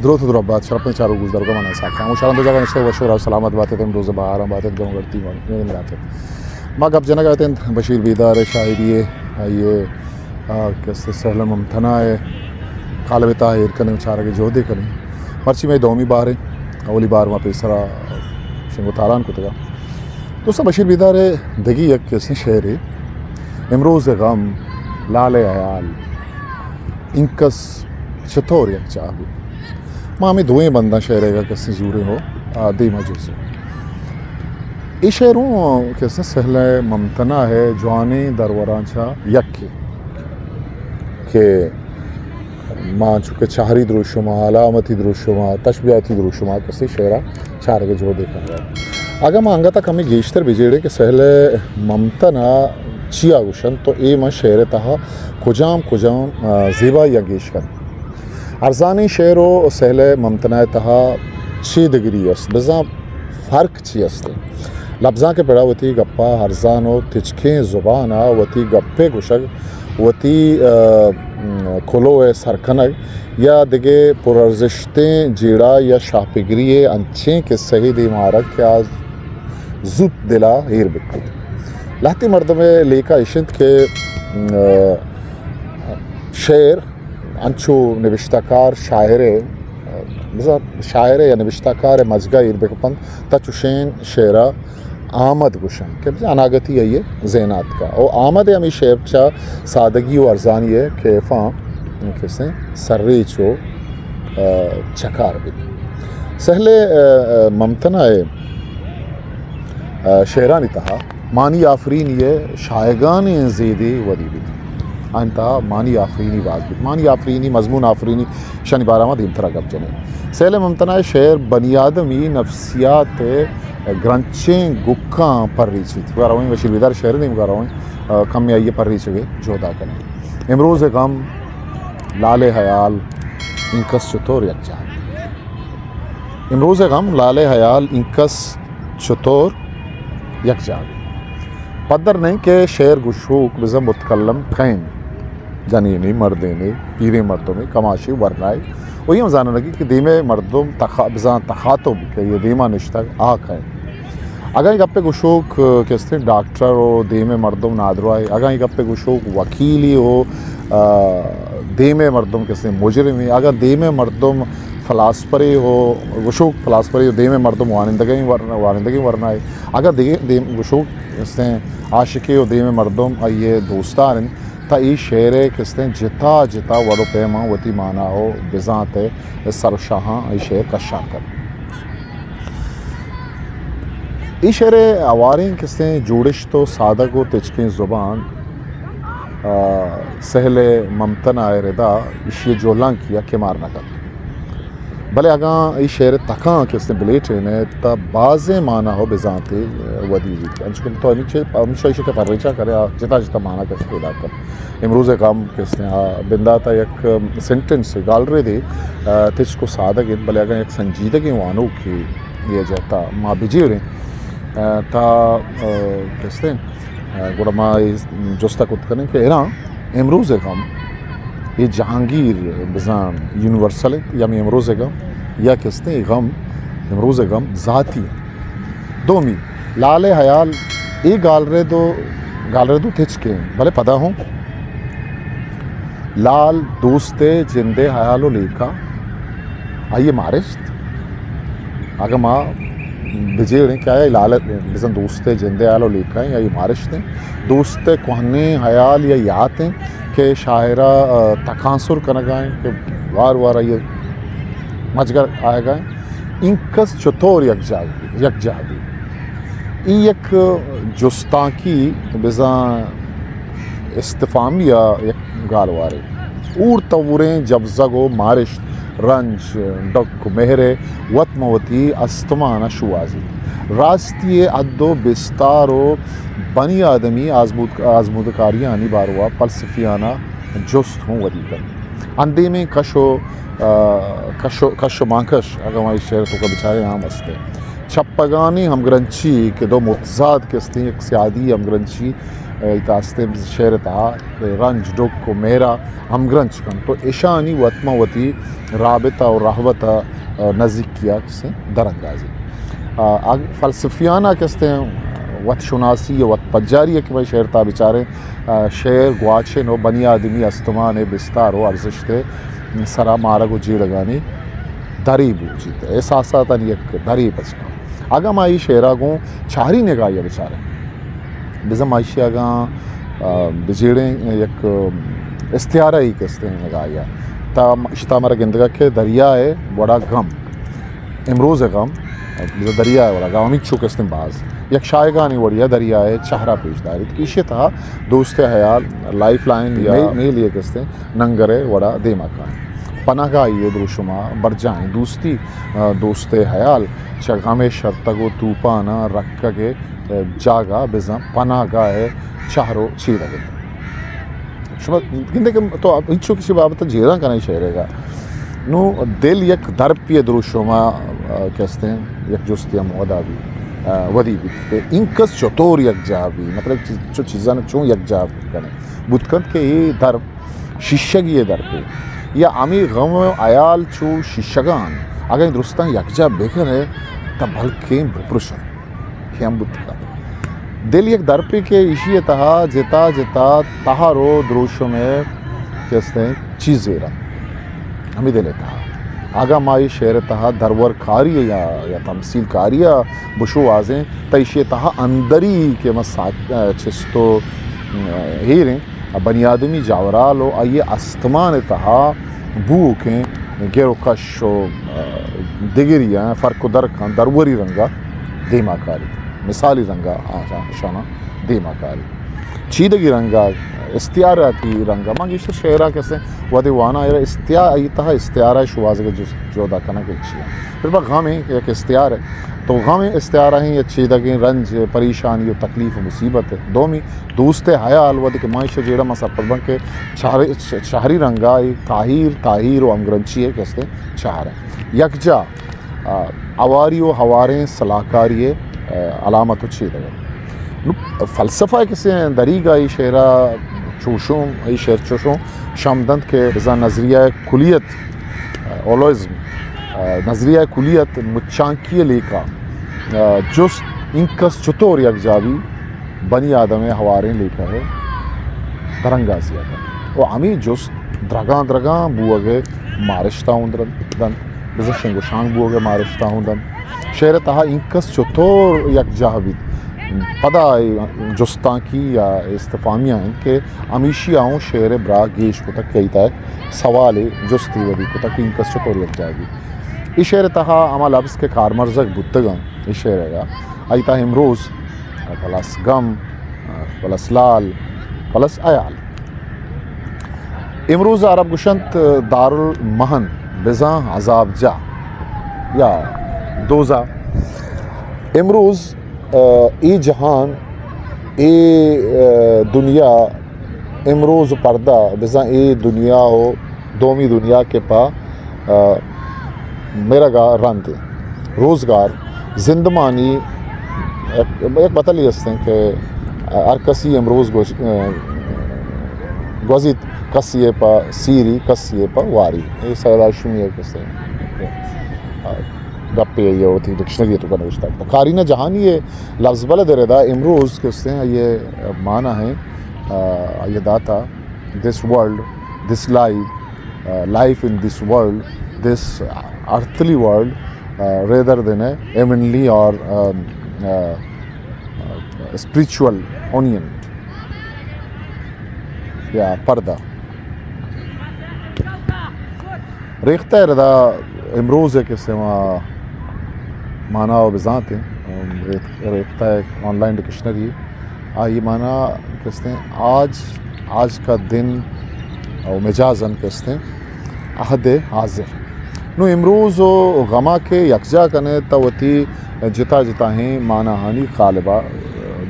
دروت و درہبات شرپیں چاروک گوشداروکاں، من اسحاق خاموش آں۔ ہر دو جاگہ نشتگ وش و راہ سلامت بات ات، امروز بہاراں بات ات، گم گڑتی بات ات۔ ما گپ جنگ ءَ ات انت بشیر بیدار ءِ شاعری ءِ، آئی ءِ، آ، کسے سہل ممتنع ءِ قالب ءِ تہا ایر کنیں و چارگ ءِ جہدے کنیں۔ مرچی مئے دومی بہر انت، اولی بہر ما پیسرا شنگ و تالان کتگ ات۔ دوستاں، بشیر بیدار ءِ دگہ یک کسے شعرے، امروز ءِ غم، لال ءِ حیال، اینکس چطور یکجاہ بیت؟ ما ہمے دوئیں بنداں شعر ءَ اگاں کسے زوریں ہو، آ، دیما جزیں۔ اے شعر اوں کسے سہل ممتنع ءِ جوانیں دروراں چہ یکے کہ ما چونکہ چہری دروشم ءَ، علامتی دروشم ءَ، تشبیہاتی دروشم ءَ کسے شعر ءَ چارگ ءِ جہدے کنگ ءَ۔ اگاں ما انگت ءَ کمے گیشتر بجیڑیں کہ سہل ممتنع چیا گوشنت تو اے من شعر ءِ تہا کجام کجام، آ، زیبائیاں گیش کنت۔ ارزانیں شعر و سہل ممتنع ءِ تہا چے دگری است؟ بزاں فرق چی است؟ لبزانک ءِ پڑا وتی گپا ارزان و تچکیں زبان ءَ وتی گپے گوشگ، وتی، آ، کلوہ ءِ سر کنگ یا دگہ پرارزشتیں جیڑہ یا شاہپگری ءِ انچیں کسہے دیما آرگ کہ آ زوت دل ءَ ایر بہ کیت۔ لہتیں مردم ءِ لیکہ اش انت کہ، آ، شعر انچو نبشتہ کار شاعر ءِ، بزاں شاعر ءِ یا نبشتہ کار ءِ مجگ ءَ ایر بہ کپنت، تہ چشیں شعر ءَ آمد گوشنت کہ بزاں اناگتی آئی ءِ ذہن ءَ اتکا۔ او آمد ءِ ہمے شعر چہ سادگی و ارزانی ءِ کیفاں کسے سرریچ و، آ، چکار بیت۔ سہل، آ، آ، ممتنع ءِ، آ، شعرانی تہا معنی آفرینی ءِ شاہگانیں زیدے ودی بیت۔ آنی تہا معنی آفرینی باز بیت۔ معنی آفرینی، مضمون آفرینی، شانی بارہ ما دیمترا گپ جنیں۔ سہل ممتنع ءِ شعر بنی آدمی نفسیات ءِ گرنچیں گکاں پر ریچیت۔ گارویں بشیر بیدار شعر ءِ نیمگا رویں، آ، کمے آئی ءِ پر ریچگ ءِ جہدا کنیں۔ امروز ءِ غم، لال ءِ حیال، اینکس چطور یکجاہ بیت؟ امروز ءِ غم، لال ءِ حیال، اینکس چطور یکجاہ بیت؟ پدر نہ انت کہ شعر گشوک بزاں متکلم کئے انت، جنینے، مردینے، پیریں مردمے، کماشے، ورنائے۔ و اے ہم زانگ لگی کہ دیم ءِ مردم تخا-، بزاں تخاتب کہ اے دیما نشتگ آ کئے انت۔ اگاں اے گپ ءِ گشوک، آ، کستیں ڈاکٹر و دیم ءِ مردم نادراہے، اگاں اے گپ ءِ گشوک وکیلے و، آ، دیم ءِ مردم کستیں مجرمے، اگاں دیم ءِ مردم فلاسفرے و گشوک فلاسفرے و دیم ءِ مردم وانندگیں ور-، وانندگیں ورنائے، اگاں دگہ دیم گشوک کستیں عاشقے و دیم ءِ مردم آئی ءِ دوستدار انت، تہ اے شعر ءِ کستیں جتا جتا وڑ و پیماں وتی مانا و بزانت ءِ سر و شاہاں اے شعر کشان کنت۔ اے شعر ءِ ہواریں کستیں جوڑشت و سادگ و تچکیں زبان، آ، سہل ممتنع ءِ ردا ایشی ءِ جہلانکی ءَ کمار نہ کنت۔ بلے اگاں اے شعر ءِ تکاں کستیں بلیٹین ءَ تہ بازیں مانا و بزانتے ودی بیت۔ انچو کہ تو ہمیشہ، ہمیشہ ایشی کہ پریچا کرے، آ جتا جتا مانا کس پیدا کن۔ امروز ءِ غم کستیں آ بندات ءَ یک سنٹنسے، گالردے، آ، تچک و سادگ انت، بلے اگاں یک سنجیدگیں وانوکے اے جہتا ما بجیڑیں، آ، تہ، آ، کستیں، آ، گڑا ما اے جست ءَ کت کنیں کہ اراں امروز ءِ غم اے جہانگیر بزاں یونیورسل انت یا ہمے امروز ءِ غم یا کستیں غم، امروز ءِ غم ذاتی انت۔ دومی، لال ءِ حیال، اے گالرد و، گالرد و تچکیں، بلے پدا ہوں لال دوست ءِ جند ءِ حیال و لیکہ، آئی ءِ مارشت۔ اگاں ما بجیڑیں کہ آیا لال ءِ بزاں دوست ءِ جند ءِ حیال و لیکہ ایں، آئی ءِ مارشت ایں۔ دوست ءِ کوہنیں حیال یا یات ایں کہ شاعر ءَ، آ، تکانسر کنگا ایں کہ وار وار آئی ءِ مجگ ءَ آیگا ایں۔ اینکس چطور یکجاہ بی، یکجاہ بی۔ اے یک جستانکی بزاں استفہامی ءِ یک گالوارے۔ ہور توریں جبزگ و مارشت، رنج، ڈک و مہر ءِ وت مہ وتی استمان ءَ شوہازیت۔ راستی ءِ حد و بستار و بنی آدمی آزمود-، آزمودکاریانی باروا فلسفیانہ جست ہوں ودی کنت۔ اندیمیں کش و، آ، کش و، کش و مانکش، اگاں ما اے شعر ءِ توکا بچاریں، عام است انت۔ چپگانی ہمگرنچی کہ دو متضاد کستیں یک سیادی ہمگرنچی ء، ایتا استیں شعر ء تہا رنج، ڈک و مہرا ہمگرنچ کنت و اشانی وت ماں وتی رابطہ و رہوت ء نزیکی ء کسیں درانگازی۔ ء، اگ-، فلسفیانہ کستیں وت شناسی و وت پجاری ء کہ مئے شعر تہا بچاریں، ء، شعر گواچن و بنی آدمی استمان ء بستار و ارزشت ء سرا مارگ و جیڑگانی درے بوجیت، احساساتانی یک درے بچکاں۔ اگاں ما ای شعرا گوں چہری نگاہی ء بچاریں، بزاں ما ایشی اگاں، آ، بجیڑیں یک استعارہ ای کستیں نگاہی ء، تا اشتا مارا گندگا کہ دریا ء وڑا غم، امروز ء غم، بزاں دریا ء وڑا غم، ہمینچو کستیں باز یک شاہگانی وڑیا دریا ء چہرا پیش داریت کہ ایشی تہا دوست ء حیال، لائف لائن یا مے-، میل یک کستیں ننگر ء وڑا دیما کاینت۔ پناہگاہی ء دروشما برجاہیں دوستی، آ، دوست ء حیال چہ غم ء شرتگ و توپان ء رکگ ء جاگہ بزاں پناہگاہ ء چہر و چیرگ انت۔ شما گندے کہ تو ہچو کسی بابت جیڑاں کنئے شعرے گا۔ نو دل یک درپی ء دروشما، آ، کہ استیں یک جستی ہم ودا بی، آ، ودی بیت کہ اینکس چطور یک جاہ بی، مطلب چی-، چو چیزاں چون یک جاہ کنئے۔ بوت کنت کہ اے درپ شیشگی ء درپے یا ہمے غم و حیال چو شیشگاں اگاں درستاں یکجا بکنئے تہ بلکیں بپرشنت کہ ہم بوت کنت۔ دل یک درپے کہ ایشی ء تہا جتا جتا تہر و دروشم ء کہ استیں چیز زیرنت۔ ہمے دل ء تہا اگاں ما اے شعر ء تہا درور کاری یا، یا تمثیل کاری ء بشوازیں تہ ایشی ء تہا اندری کہ ما ساک-، چست و ہیریں بنی آدمی جاورال و آئی استمان ء تہا بوکیں گر و کش و دگری ء فرق و درکاں دروری رنگا دیما کاری، مثالی رنگا آشانا دیما کاری۔ چیدگی رنگا، استعاراتی رنگا، من گیشتر شعرا کسے وہدے وانا ایرا استعا-، ای تہا استعارہ شوازگ جس-، جودا کنگ چی۔ پھر با غم ہے، یک استعار ہے۔ تو غم استعارہ ہیں یا چیدگیں رنج، پریشانی و تکلیف و مصیبت ہے۔ دومی دوست حیال وہدے کہ ما ایشی جیڑا ما سرپد بن کہ چہر-، چہری رنگا ای تاہیر، تاہیر و ہمگرنچی ہے کہ استیں چہر ہے۔ یکجا آ، اواری و ہواریں سلاہکاری ء، آ، علامت و چیدگ انت۔ نو، فلسفہ ء کسے دریگا ای شعرا چوشوں، ای شعر چوشوں شم دنت کہ بزاں نظریہ کلیت، آ، ہولوازم، آ، نظریہ کلیت مچانکی ء لیکہ، آ، جست اینکس چطور یکجا بی بنی آدم ء ہواریں لیکہ ء درانگازی ء کنت۔ و ہمے جست درگاں درگاں بوگ ء مارشتاں ہوں دنت۔ بزاں شنگ و شانگ بوگ ء مارشتاں ہوں دنت۔ شعر ء تہا اینکس چطور یکجاہ بیت؟ پدا اے جستانکی یا استفہامیہ انت کہ ہمیشی ء اوں شعر ء براہ گیش کتگ کہ ایتا سوالے جستے ودی کتگ کہ اینکس چطور یکجاہ بیت۔ اے شعر ء تہا ہما لبز کہ کارمرزگ بوتگ انت اے شعر ء، آئی تہا امروز، پلس غم، پلس لال، پلس حیال۔ امروز عرب گوشنت دارالمحن، بزاں عذاب جاہ یا دوزہ۔ امروز، آ، اے جہان، اے، آ، دنیا، امروز پردہ، بزاں اے دنیا و دومی دنیا کہ پہ، آ، مرگا رند انت۔ روزگار، زندمانی یک، یک بتلے است انت کہ ہر کسی امروز گوش-، گوزیت، کسی ء پہ سیری، کسی ء پہ واری۔ اے سید ہاشمی ء کسے گپے ء وتی ڈکشنری ء توکا نوشتہ۔ کارینہ جہانی ء لبز بلد ء ردا امروز کسے آئی ء معنی ہے، آ، آئی ء داتا، this world, this life, uh, life in this world, this earthly world, uh, rather than a heavenly or, um, uh, uh, spiritual union یا پردہ۔ ریختہ ء ردا امروز ء کسے ما مانا و بزانت ہیں۔ ریخ-، ریختہ ایک آن لائن ڈکشنری، آئی مانا کستیں آج، آج کا دن و مجازن کستیں عہد حاضر۔ نو امروز و غما کہ یکجا کنے تا وتی جتا جتا ہیں مانا ہانی قالبا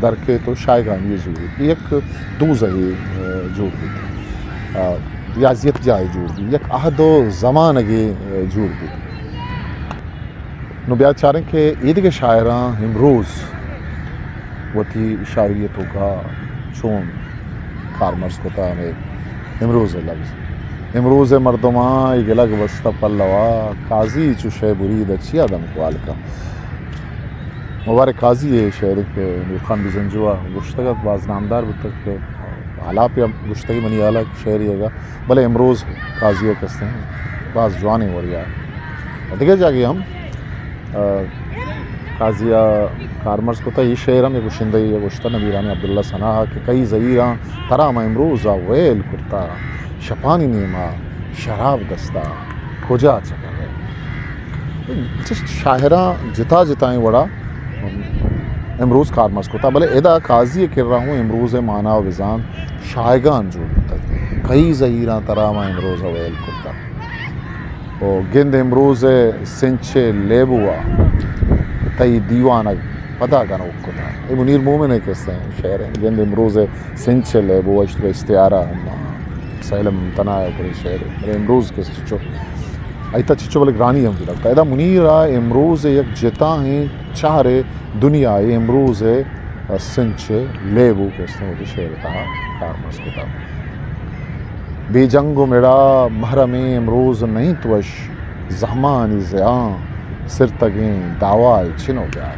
درکے تو شایگانی زوری یک دوزہی جوڑ بیت، ریاضیت جاہے جوڑ بیت، یک عہد و زمانگے جوڑ بیت۔ نو بیا چاریں کہ اے دگہ شاعراں امروز وتی شاعری ء توکا چون کارمرز کتا ہمے امروز ءِ لبز۔ امروز ءِ مردماں اے گلگ بستہ پلوا، قاضی چو شے برید ءَ چیا دم کوال کا۔ مبارک قاضی ءِ شعر کہ نورخان بزنجو ءَ گوشتگ ات، باز نامدار بوتگ کہ آلاپے ہم گوشتگ منی ہیال ءَ شعرے اگا، بلے امروز قاضی ءَ کستیں باز جوانیں وڑے ءَ دگہ جاگے ہم آ، قاضی ءَ کارمرز کتہ، اے شعر ہم یک گشندہ یے گوشتہ، نبی رانی عبداللہ ثنا ءَ کہ کئی زہیراں ترا ما امروز ءَ ویل کرتہ، شپانی نیما شراب دستا کجا چکرے۔ چش شاعراں جتا جتائیں وڑا امروز کارمرز کتہ، بلے ادا قاضی ءِ کرا ہوں امروز ءِ مانا و بزان شاہگان جوڑ بوتگ۔ کئی زہیراں ترا ما امروز ءَ ویل کرتہ۔ و گند امروز ءِ سنچ ءِ لیبو ءَ تئی دیوانگ پدا گنوک کتہ۔ اے منیر مومن ءِ کستیں شعر ایں۔ گند امروز ءِ سنچ ءِ لیبو ءَ اشتگ استعارہ ہم سہیل ممتناع ءِ اوپریں شعر ایں۔ بلے امروز کس چچو، ایتا چچو بلے گرانی ہم لگتا۔ ادا منیر ءَ امروز ءِ یک جتاہیں چہرے دنیا ءِ امروز ءِ سنچ ءِ لیبو کہ استیں وتی شعر ءِ تہا کارمرز کتہ۔ بے جنگ و مڑا محرمیں امروز نہ انت وش، زہمانی زیاں سرتگیں دعوی چن و بیار۔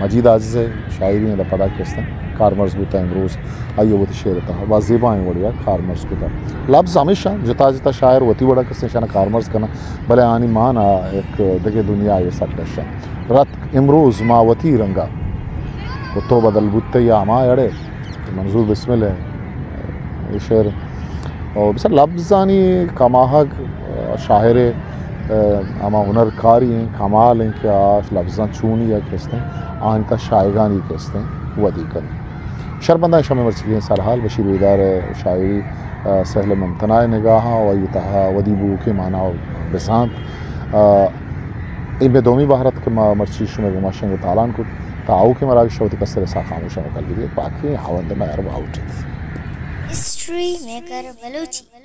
مجید عاجز ءِ شاعری ادا پدا کہ استیں کارمرز بوتہ امروز آئی ءَ وتی شعر ءِ تہا باز زیبائیں وڑے ءَ کارمرز کتہ۔ لبز ہمیشاں جتا جتا شاعر وتی وڑا کہ استیں اشانا کارمرز کناں، بلے آنی مانا یک دگہ دنیا ءِ سرکش انت۔ رتک امروز ما وتی رنگا و تو بدل بوتہ یا ہما اڑے۔ منظور بسمل ءِ اے شعر۔ اور بس لبزانی کماہگ، آ، شاعر ءِ، آ، ہما ہنرکاری ایں، کمال ایں کہ آ لبزاں چونی ءَ کہ استیں، آنی تہا شاہگانی کہ استیں، ودی کنت۔ شربنداں شمئے مرچیگیں سرحال بشیر بیدار ءِ شاعری، آ، سہل ممتناع ءِ نگاہاں و آئی تہا ودی بوؤکیں مانا و بزانت۔ آ، اے مئے دومی بہر ات کہ ما مرچی شمئے گوما شنگ و تالان کت۔ تا آؤکیں مراگش ءَ وتی کستر ءِ ساہ خاموشاں وکل بدیت۔ باقی ہاوند مہر باہوٹ انت۔ History maker Balochi.